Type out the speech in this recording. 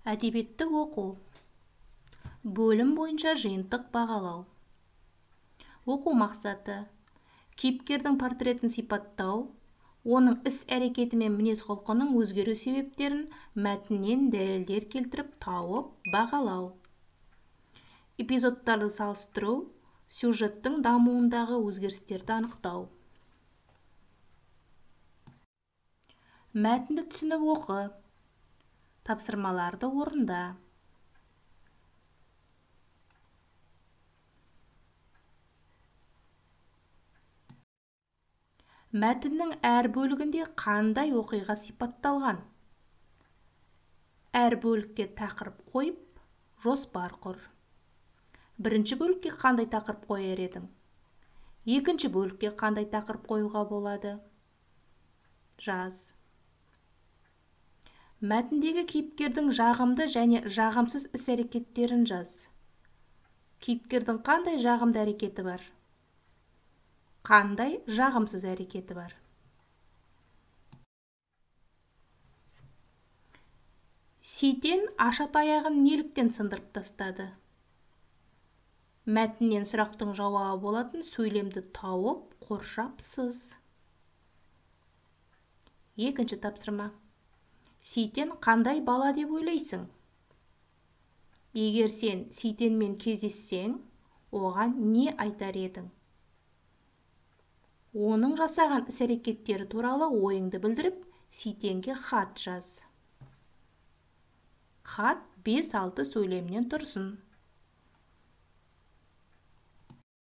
Әдебиетті оқу. Бөлім бойынша жиынтық бағалау. Оқу мақсаты: кейіпкердің портретін сипаттау, оның іс-әрекеті мен мінез-құлқының өзгеру себептерін мәтіннен дәлелдер келтіріп тауып, бағалау. Эпизодтарды салыстыру, сюжеттің дамуындағы өзгерістерді анықтау. Мәтінді түсініп оқы. Тапсырмаларды орында. Мәтіннің әр бөлігінде қандай оқиға сипатталған? Әр бөлікке тақырып қойып, жоспар құр. Бірінші бөлікке қандай тақырып қояр едің? Екінші бөлікке қандай тақырып қоюға болады? Жаз. Мәтіндегі кейіпкердің жағымды және жағымсыз іс-әрекеттерін жаз. Кейіпкердің қандай жағымды әрекеті бар? Қандай жағымсыз әрекеті бар? Сейтен аша таяғын неліктен сындырып тастады? Мәтіннен сұрақтың жауабы болатын сөйлемді тауып, қоршап сыз. Екінші тапсырма. Сейтен қандай бала деп ойлайсың? Егер сен Сейтенмен кездессең, оған не айтар едің? Оның жасаған іс-әрекеттері туралы ойыңды білдіріп, Сейтенге хат жаз. Хат 5-6 сөйлемнен тұрсын.